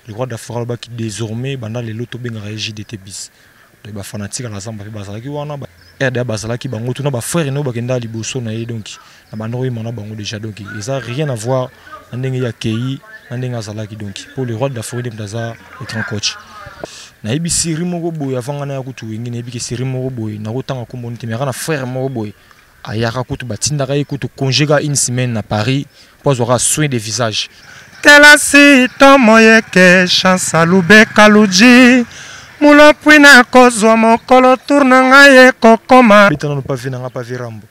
Le roi de la forêt alobaki désormais banda lelo tobengaka ye JDT bis. Donc ba fanatique ya la zamba mpe bazalaki wana, ba RDA bazalaki bango tuna ba frère no bakenda liboso na ye, donc na banda koyemba na bango déjà. Donc eza rien à voir na ndenge ye akei na ndenge azalaki. Donc pour le roi de la forêt nde moto aza le grand coach. Nayebi série moko boye avant nga naya kutu Wenge, nayebi ke série moko boye nakotanga kombo te, mais aka na frère moko boye ayaka kutu, batindaka ye kutu congé ka une semaine na Paris mpo azwaka soin de visage. Kelasi tomoyeke chance alubeka luji mulopwi nakozwa mokolo tour na ngai ekokoma. Beta nano pavé na nga, pavé Rambo,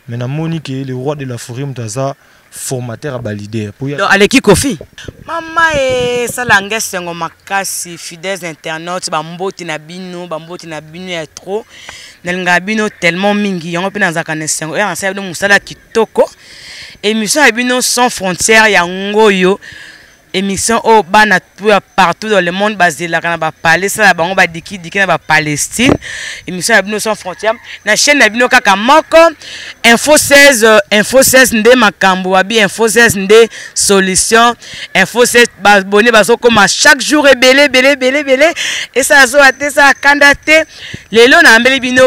mais namoni ke le roi de la forêt moto aza formateur ya baleader. Donc aleki Kofi. Mama esalanga esengo makasi. Fidèles internautes, bamboti na bino, bamboti na bino ya trop. Nalingaka bino tellement mingi, yango mpe nazalaka na esengo oyo nasala bino mosala kitoko. Émission ya bino Sans Frontière yango oyo, émission oyo bana tout ya partout dans le monde bazelaka na bapale sala bango badikidiki na bapalestine. Émission ya bino Sans Frontière na chaîne na bino kaka moko, Info 16. Info 16 nde makambo babi, Info 16 nde solution. Info 16, babone bazokoma chaque jour ebele ebele ebele ebele. Esala zowa te, esala kanda te. Lelo nayambeli bino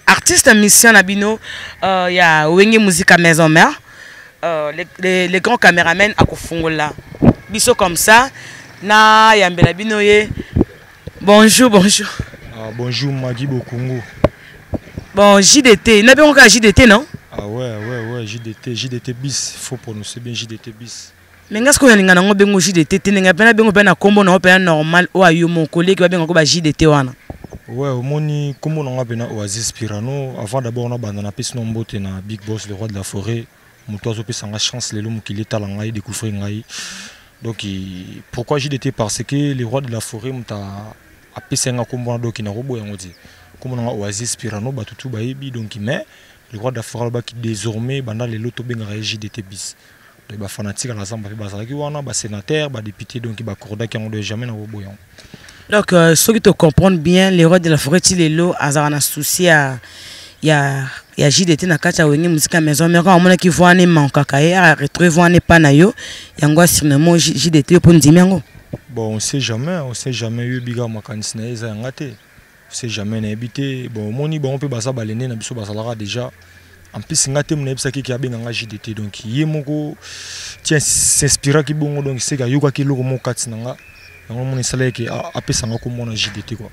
artiste mission na bino ya Wenge Musica Maison Mère. Les grands caméramen akofungola biso comme ça na yambela bino ye. Bonjour, bonjour. Ah, bonjour Magui Bokungu. Bon, JDT, na bengo kaka JDT, non? Ah ouais, JDT, JDT bis, faut prononcer bien JDT bis. Mais nga sikoyo nalinga nango bengo JDT te, ndenge mpe nabengo mpe na nkombo nango mpe normal oyo ayo mokoleki babengako ba JDT wana. Ouais, omoni nkombo na nga mpena Oasis Pirano. Avant d'abord nabanda, napesi no mbote na big boss, le roi de la forêt, moto azopesa nga chance lelo mokili etala ngai, découvrir ngai. Donc pourquoi JDT? Parce que le roi de la forêt moto apesa nga nkombo wana. Donc nakoboya yango te. Nkombo na nga Oasis Pirano, bato tu bayebi. Donc mais le roi de la forêt alobaki désormais banda lelo tobengaka ye JDT bis. Donc bafanatique ya la zamba mpe bazalaki wana, basénateur, badéputé, donc bakordaki yango. Donc jamais nakoboya yango. Donc soki tocomprendre bien, le roi de la forêt ti lelo azalaka na souci ya JDT na kati ya Wenge Musica Maison Mère. Kaka amonaki voix wana emankaka ye, aretrouve wana epa na yo, yango asurnomo JDT yo mpo ndimi yango. Bon, on sait jamais, on sait jamais. Oyebi kaka makanisi na ye eza yanga te, on sait jamais, nayebi te. Bon, omoni bango mpe baza balene na biso, bazalaka déjà. En plus nga te nayebisaki ke abenga nga JDT. Donc ye moko tien s'inspiraki bongo, donc seke ayokaki eloko moko kati na nga, yango mona esalaki ke apesanga komona JDT quoi.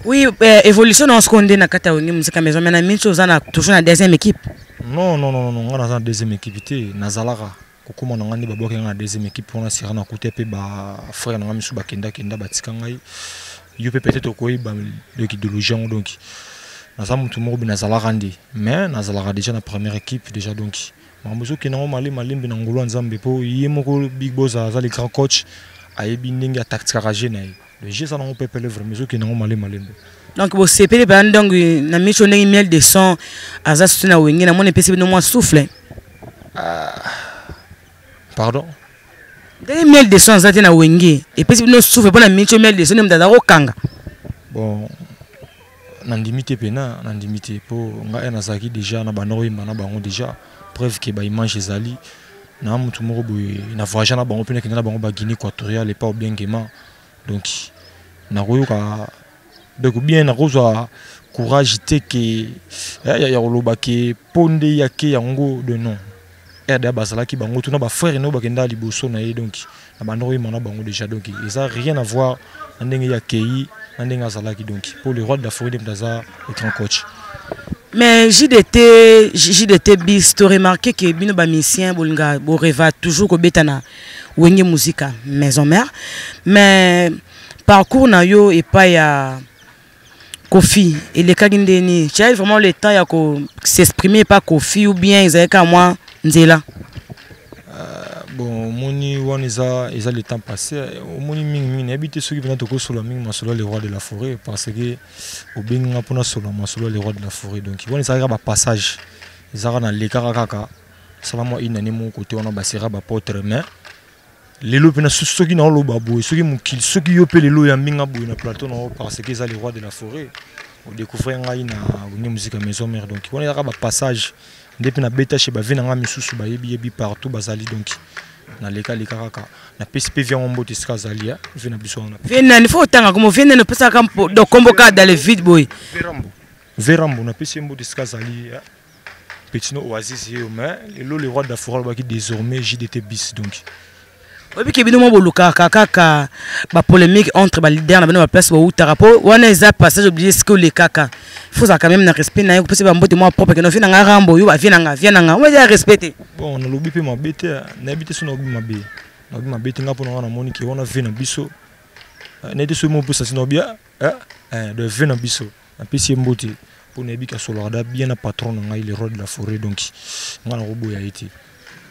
Oui, évolution na sikoyo nde na kati ya Wenge Musica Maison, mais na minti oza na toujours na deuxième équipe? Non, non, non, non, nga naza na deuxième équipe te. Nazalaka kokóma na nga nde babwaki nga na deuxième équipe mpona sira nakuta mpe bafrère na nga misu bakendakenda batika ngai. Yo mpe peut-être okoyeba donc idéologie yango. Donc naza motu moko boye, nazalaka nde, mais nazalaka déjà na première équipe déjà. Donc makambo ezokende yango malembe malembe na ngolo ya Nzambe, mpo ye moko big boss aza le grand coach, ayebi ndenge ataktikaka jeu na ye. Le jeu eza nango pepele, vraiment ezokende yango malembe malembe. Donc bosepeli mpenza ndongo na miso ndenge Miel de Son aza susu na Wenge, namoni epesi bino mwa souffle. Pardon? Ndenge Miel de Son aza te na Wenge, epesi bino souffle mpo na miso Miel de Son nde moto aza kokanga. Bon, nandimi te mpena, nandimi te, mpo ngai nazalaki déjà na banda koyemba na bango déjà. Preuve ke baimage ezali na motu moko boye na voyage na bango mpe nakende na bango baguinée équatoriale epa obiengema. Donc nakoyoka donc bien, nakozwa courage te ke ya koloba ke mpo nde yake yango de non. RDA bazalaki bango tuna bafrère no bakenda liboso na ye, donc na banda koyemba na bango déjà. Donc eza rien à voir na ndenge ye akei na ndenge azalaki. Donc pour le roi de la forêt nde moto aza le grand coach. Mais JDT, JDT bis, to remarqué ke bino bamusicien bolinga boreva toujours kobeta na Wenge Musica Maison Mère, mais parcours na yo epai ya Kofi elekaki ndeni? Tu as eu vraiment le temps ya ko s'exprimer epa Kofi ou bien ezalaki kaka mwa nzela? Bon, omoni wana eza le temps passé. Omoni mingimingi nayebi te soki mpena tokosola mingi masolo ya le roi de la forêt, parce que obengi nga mpona sola masolo ya le roi de la forêt. Donc wana ezalaki kaka bapassage, ezalaka nalekaka kaka sala mwa une année moko kote wana basera bapotre. Mais lelo mpena soki naoloba boye, soki mokili, soki yo mpe lelo oyambi nga boye na plateau na parce que eza le roi de la forêt odécouvrir ngai na Wenge Musica Maison Mère. Donc wana ezalaka bapassage nde mpe nabeta chez bave na ngai misusu bayebi yebi partout bazali. Donc Nalekaleka kaka, napesi mpe viango mbote esika azali, vie na biso wana. Vie nani? Fo otanga komo vie nani opesaka do kombo kaka dans le vide boye? Verambo, Verambo, napesi ye mbote esika azali, petit no Oasis ye. Mais lelo le roi de la forêt alobaki désormais JDT bis, donc Oyebi ke bino mwa bolukaka kaka bapolémique entre baleader na bino, baplace boutaka, mpo wana eza passage obligé. Esika olekaka, faut ozala quand même na respect na ye, kopesa bambote mwa propre keno vie na nga Rambo, yo bavie na nga, vie na nga oyo eza respect te. Bon, nalobi mpe mabe te, nayebi te so nalobi mabe. Nalobi mabe te, nga mpo na nga namoni ke wana vie na biso. Nayebi te soki mopesa si nalobi de vie na biso. Napesi ye mbote mpo nayebi ke asolaka da bien na patron na ngai, le roi de la forêt. Donc nga nakoboya ye te.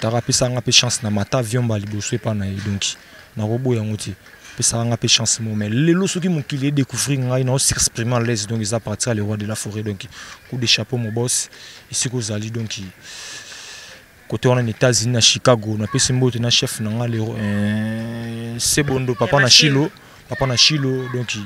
Taka apesaka nga mpe chance na mata avion ba liboso epa na ye, donc nakoboya yango te. Apesaka nga mpe chance mo, mais lelo soki mokili edécouvrir ngai nao s'exprimer à l'aise, donc eza partir ya le roi de la forêt. Donc coup de chapeau, mon boss, esika ozali. Donc côté wana na États-Unis, na Chicago, napesi mbote na chef na nga le Sebondo, papa na Shilo, papa na Shilo. Donc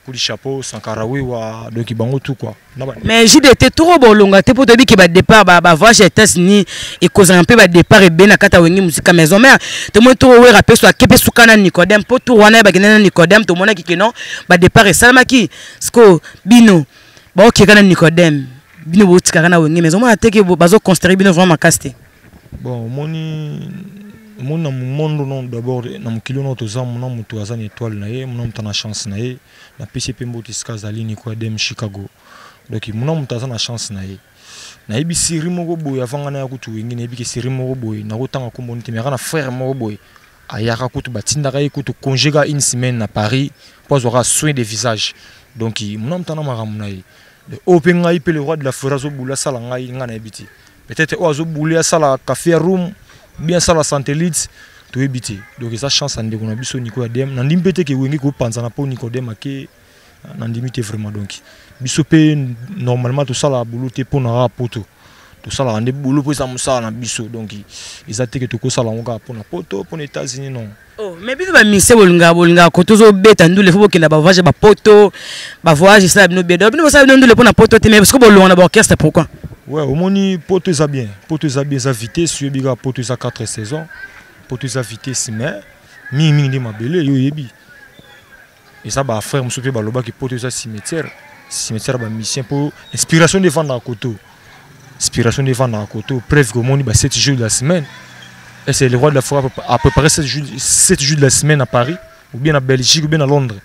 coup de chapeau, Sankara Wewa, donc bango tout quoi. Mais JDT, toko bolonga te, mpo toyebi ke badépart, bavoyage ya États-Unis ekozala mpe badépart ebele na kati ya Wenge Musica Maison Mère. Tomoni toko Wera mpe so ake mpe suka na Nicodème, mpo tour wana bakende na Nicodème, tomonaki ke non, badépart esalamaki. Siko bino baokeka na Nicodème, bino botikaka na Wenge Maison, omona te ke bazoconsidere bino vraiment makasi te? Bon, omoni na mondo non, d'abord na mokili ono toza, mona moto aza na étoile na ye, mona moto na chance na ye. Napesi mpe mbote esika azali, Nicodème Chicago. Donc mona moto aza na chance na ye. Nayebi série moko boye avant nga naya kutu Wenge, nayebi ke série moko boye, nakotanga nkombo te, mais aka na frère moko boye ayaka kutu, batindaka ye kutu congé ka une semaine na Paris mpo azwaka soin de visage. Donc mona moto ana makambo na ye. Oyo mpe ngai mpe le roi de la forêt azobula asala ngai, ngai nayebi te. Peut-être oyo azobule asala café room, bien asala satellite, toyebi te. Donc eza chance ya ndeko na biso Nico ya Dem. Nandimi mpe te ke Wenge kopanzana mpo Nicodème ake, nandimi te vraiment. Donc biso mpe normalement tosalaka bulu te mpo na kaka poto, tosalaka nde bulu mpo eza mosala na biso. Donc eza te ke tokosala yango kaka mpona poto, mpona États-Unis, non. Oh, mais bino bamise bolingaka koto ozobeta ndule, fo bokenda bavoyage bapoto, bavoyage esala bino bien. Donc bino bosala bino ndule mpona poto te, mais parce que bolonga na baorchestre, pourquoi? Ouais, omoni poto eza bien, poto eza bien, eza vitesse. Oyebi kaka poto eza 4 saison, poto eza vitesse, mais mingimingi nde mabele. Yo oyebi, eza bafrère mosusu mpe balobaki poto eza cimetière, cimetière ya bamusicien, mpo inspiration nde evandaka koto, inspiration nde evandaka koto. Preuve ke omoni ba 7 jours de la semaine, et c'est le roi de la forêt a préparé 7 jours, 7 jours de la semaine à Paris ou bien à Belgique ou bien à Londres?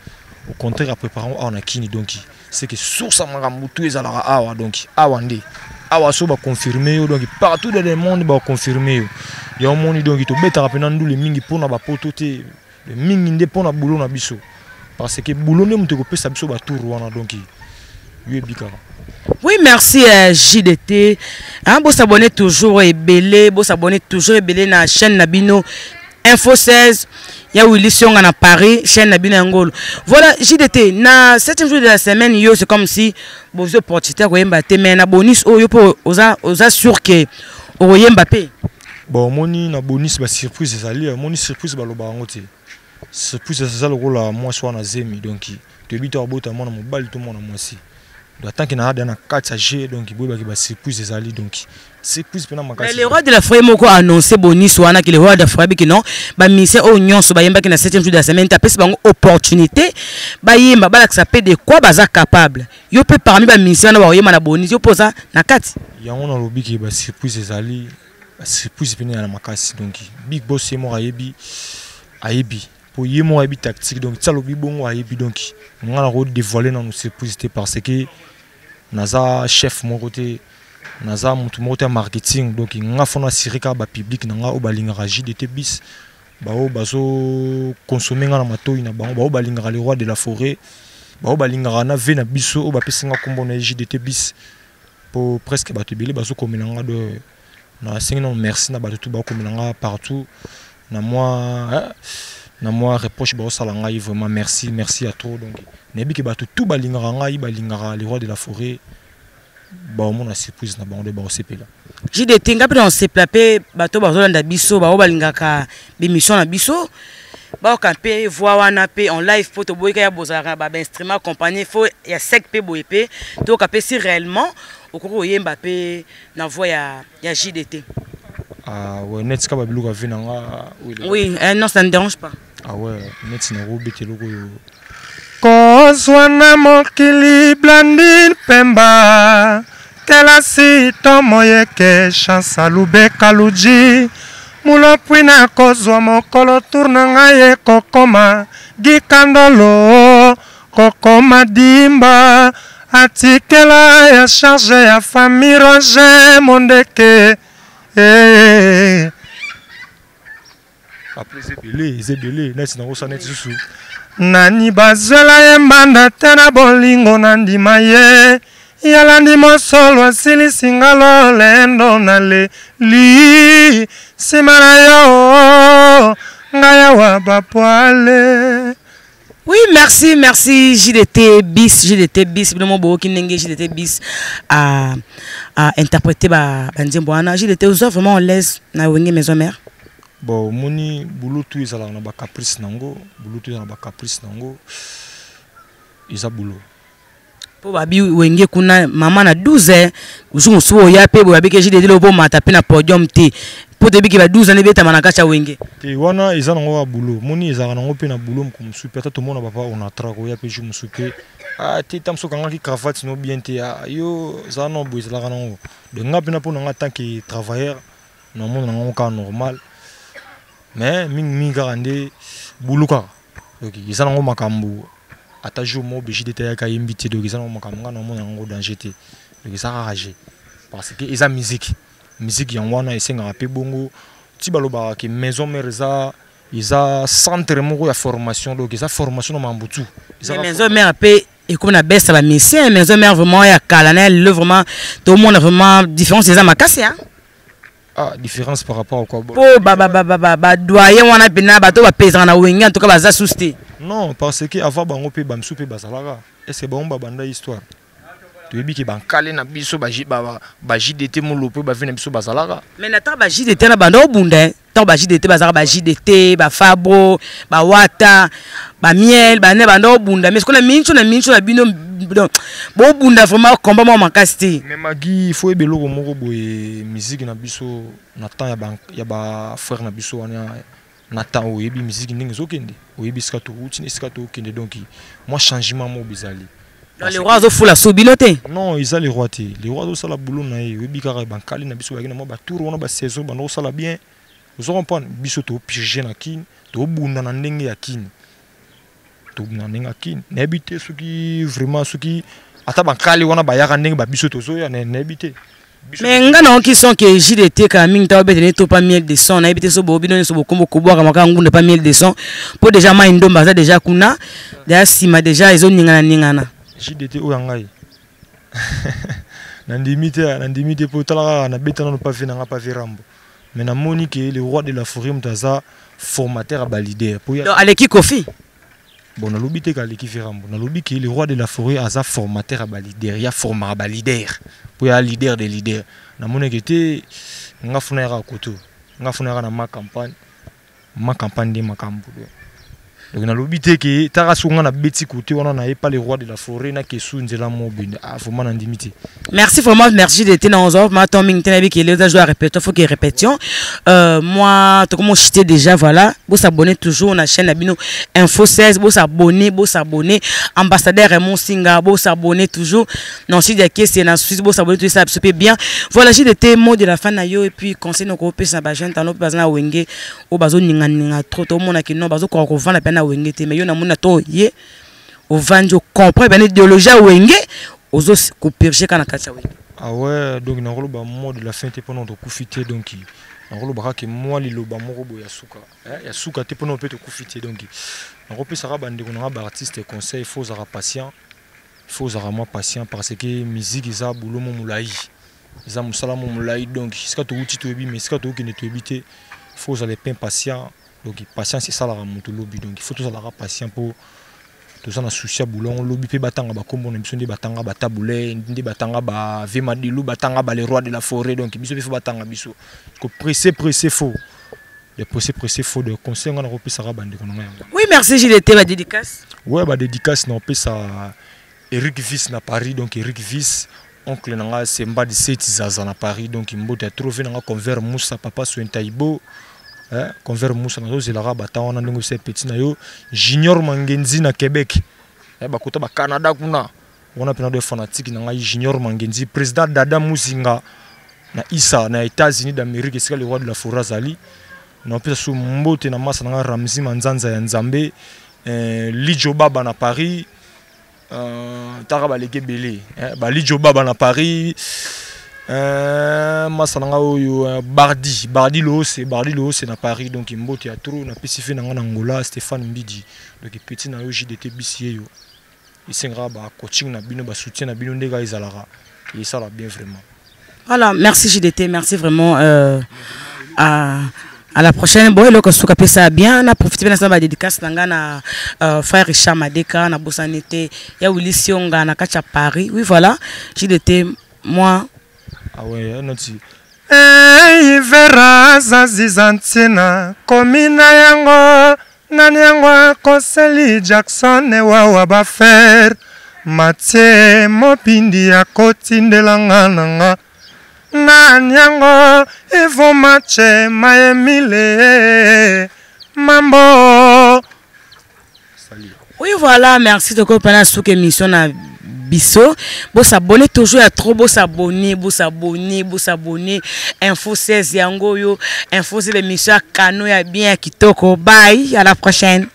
Au contraire, a préparé awa na Kini. Donc c'est que source ya makambo tu ezalaka awa. Donc awa nde awa so baconfirme yo, donc partout dans le monde baconfirme yo ya omoni. Donc tobetaka mpena ndule mingi mpona bapoto te, mingi nde mpona boulot na biso, parce que boulot nde moto ekopesa biso batour wana. Donc yo yebi kaka. Oui, merci JDT. Hein, vous s'abonnez toujours ebele, vous s'abonnez toujours ebele na chaîne na bino Info 16. Ya Willy Sionga na Paris, chaîne na bino Ngolo. Voilà, JDT, na 7e jour de la semaine, yo c'est comme si bozo opportunité koyemba te, mais na bonus oyo po oza sûr que okoyemba pe. Bon, omoni na bonus ba surprise ezali, omoni surprise baloba yango te. Surprise eza lokola mwasi wana zemi, donc toyebi te abota mwana mobali to mwana mwasi. Donc tant que na ada na kati ya jeu, donc boyebaki ba surprise ezali, donc surprise mpena makasi. Mais le roi de la forêt moko annoncé bonus wana ke le roi de la forêt biki non, bamusicien oyo nyonso bayembaki na 7e jour de la semaine, tapesi bango opportunité bayemba, balakisa mpe de quoi baza capable. Yo mpe parmi bamusicien wana bakoyemba na bonus, yo mpe oza na kati? Yango nalobi ke basurprise ezali, basurprise pene ya makasi. Donc big boss ye moko ayebi, ayebi po ye moko ayebi tactique. Donc ti alobi bongo, ayebi. Donc nga na kodévoile nanu surprise te, parce que naza chef moko te, naza motu moko te ya marketing. Donc nga fona assurer kaka bapublic na nga oyo balingaka JDT bis, baoyo bazoconsommer nga na matoi na bango, baoyo balingaka le roi de la forêt, baoyo balingaka na ve na biso oyo bapesi nga nkombo na ye JDT bis, po presque bato ebele bazokomela nga. De nasengi nano merci na bato tu bakomela nga partout na mwa reproche baosala ngai. Vraiment merci, merci ya trop. Donc nayebi ke bato tu balingaka ngai, balingaka le roi de la forêt, baomona surprise na bango nde baosepela. JDT, nga mpe na osepela mpe bato bazolanda biso, bao balingaka bémission na biso, bayoka mpe voix wana mpe en live, mpo toboyika ya bozalaka na bainstrument accompagné, fo ya sec mpe boye mpe toyoka mpe si réellement okoki koyemba mpe na voix ya JDT. Ah ouais, neti kaka babiloko ya vie na nga. Oui, eh, non, ça ne dérange pas. Ah ouais, neti nakobeta eloko oyo. Kozwa na mokili Blandine Pemba, kelasi to moyeke chance alubeka luji mulopwi na kozwa mokolo tour na ngai ekokoma gikandolo kokoma dimba atikela ya charge ya famille Roger Mondeke eh. Après eza ebele, eza ebele neti nakosala neti susu. Nani bazwela ye mbanda te na bolingo na ndima ye yalandi mosolo asilisi nga lolendo na leli nsima na yo ngai awa bapwale. Oui, merci, merci JDT bis, JDT bis, bino mo boki ndenge JDT bis a interpréter ba nzembo wana. JDT oza vraiment à l'aise na Wenge Maison Mère. Bon, omoni boulot tout ezalaka na ba caprice nango, boulot tout ezalaka na ba caprice nango. Eza boulot. Po babi Wenge kuna mama na 12 heures, jour mosusu oya pe boya beke JDT lobo mata pe na podium te. Po te biki ba 12 ans beta mana kacha Wenge. Te wana eza nango ya boulot. Moni ezalaka nango pe na boulot moko mosusu pe ata tomona papa on atra ko ya pe jour mosusu pe. Ah te tam soka ngaki cravate no bien te. Ah yo za no boye ezalaka nango. Donc nga pe na pona nga tant que travailleur na mona nango kaka normal. Mais mingi mingi kaka nde boulot kaka. Donc eza nango makambo ata jour moko be JDT ayaka yembi te, donc eza nango makambo nga na mona nango danger te. Donc eza kaka jeu. Parce que eza musique. Musique yango wana esengaka pe bongo ti balobaka ke maison mère eza centre moko ya formation, donc eza formation na mambo tout. Eza Mais maison mère pe ekomi na baisse ba musiciens, maison mère vraiment ya kala na lelo vraiment tout le monde vraiment différence eza makasi hein. Ah, différence par rapport à quoi? Po ba ba ba ba ba ba doyen wana pena bato ba pesaka na Wenge en tout cas baza sous te. Non, parce que avant bango pe ba msu pe bazalaka. Est-ce que bango ba banda histoire? Toyebi ke bankale na biso ba J, ba, ba, ba JDT molopo ba vie na biso bazalaka. Mais na tango ba JDT na banda obunda hein. Tango ba JDT bazalaka ba JDT, ba Fabro, ba Wata, ba Miel, ba ne banda obunda mais ce qu'on a mincho na mincho na bino donc bobunda vraiment combat mwa makasi te. Mais Magui, il faut ebeloko moko boye musique na biso na temps ya ba frère na biso wana na temps oyebi musique ndenge ezokende, oyebi esika towuti na esika tokende, donc moi changement moko bizali. Donc, le roi azofula so bino te? Non, eza le roi te. Le roi azosala boulot na ye, oyebi kaka bankali na biso bayaki na mwa ba tour wana ba saison banda kosala bien. Ozo comprendre biso to purger na Kin, to bunda na ndenge ya Kin. To bunda na ndenge ya Kin. Nayebi te soki vraiment soki ata bankali wana bayaka ndenge ba biso tozoya, nayebi te. Mais nga na oki son que JDT kala mingi tawa betene to pa miel de son, nayebi te so bo bino so bokombo kobwaka maka ngunda pa miel de son po déjà mai ndomba aza déjà kuna déjà sima déjà ezo ningana ningana. JDT oyo ngai. Nandimi te, nandimi te po tala kaka na beta nano pa vie na nga pa vie Rambo. Mais namoni que le roi de la forêt moto aza formateur ya ba leader. Po ya Donc aleki Koffi? Bon, nalobi te kaleki vie Rambo. Nalobi que le roi de la forêt aza formateur ya ba leader, ya formaka ba leader. Po ya leader des leaders. Namoni que te nga funa yaka koto. Nga funa yaka na ma campagne. Ma campagne nde makambo. Donc nalobi te que taka so nga na beti côté wana na ye pas le roi de la forêt na kesu nzela mo bende. Ah vraiment nandimi te. Merci vraiment, merci d'être dans nos offres. Maintenant, mingi tena biki les joueurs répétition, faut qu'il répétition. Moi, tout comme chuté déjà, voilà. Vous s'abonner toujours na chaîne Abino Info 16, vous s'abonner, vous s'abonner. Ambassadeur Raymond Singa, vous s'abonner toujours. Non, si des questions c'est na Suisse, vous s'abonner tout ça, c'est bien. Voilà, j'ai des mots de la fin na yo et puis conseil nos groupes na ba jeune tano bazana Wenge o bazo ninga ninga trop tout monde qui non bazo ko ko vendre peine na Wenge te mais yo na mona to ye o vendre comprendre ben idéologie Wenge ozo ko purger kana kati ya Wenge. Ah ouais, donc na roloba mot de la fin te pendant to kufite donc na roloba ka moi liloba moko boya suka. Eh, ya suka te pendant peut to kufite donc na ropesa ka bande ko na ba artiste conseil faut zara patient. Faut zara moi patient parce que musique eza boulot mo mulayi. Eza musala mo mulayi donc sika to uti to ebi mais sika to okende to ebite faut zala pain patient. Donc patience ça la moto lobby donc il faut tous zala patient pour tout ça na souci ya boulot lobby pe batanga ba kombo na biso nde batanga ba taboulé nde batanga ba Vemadilu batanga ba les rois de la forêt donc biso pe faut batanga biso ko presser presser faut de presser presser faut de conseil ngana ko pesa ka bande ko na yango. Oui, merci JDT ba dédicace. Ouais, ba dédicace na pesa Eric Viss na Paris donc Eric Viss Oncle na nga Semba 17 Zaza na Paris, donc mbote ya trop. Vie na nga Convert Moussa, papa Swentaibo, eh, Convert Moussa nazozelaka bata wana ndenge osala petit na yo Junior Mangenzi na Québec, eh, bakota ba Canada kuna wana mpena do fanatique na ngai Junior Mangenzi, président Dada Muzinga na Issa na États-Unis d'Amérique, esika le roi de la forêt azali. Napesa su mbote na masa na ngai Ramzi Manzanza ya Nzambe, eh, Lidjo Baba na Paris, taka baleki ebele, eh, Balidjo Baba na Paris, masa na ngai oyo Bardi, Bardi Loose, Bardi Loose na Paris, donc mbote ya trop. Napesi fe na ngai na Angola Stéphane Mbidi, donc petit na yo JDT bisi ye yo esengaka ba coaching na bino, ba soutien na bino ndenge ezalaka, esala bien vraiment. Voilà, merci JDT, merci vraiment, à la prochaine. Bon, eloko suka pesa bien, na profiter na ba dédicace na nga na frère Richard Madeka na bosani te ya Willy Sionga na kati ya Paris. Oui, voilà, JDT moi. Ah ouais, noti. Hey, Vera zaziza ntina komi na yango nani yango akoseli Jackson ewawa bafer Matie mopindi akotindelanga na nga nani yango Ivo Mache Mayemile mambo. Oui, voilà, merci de kopana suka émission na biso. Bo s'abonner toujours ya trop, bo s'abonner, bo s'abonner, bo s'abonner. Info 16 yango yo, Info 16 l'émission ya kano ya bien ya kitoko. Bye, à la prochaine.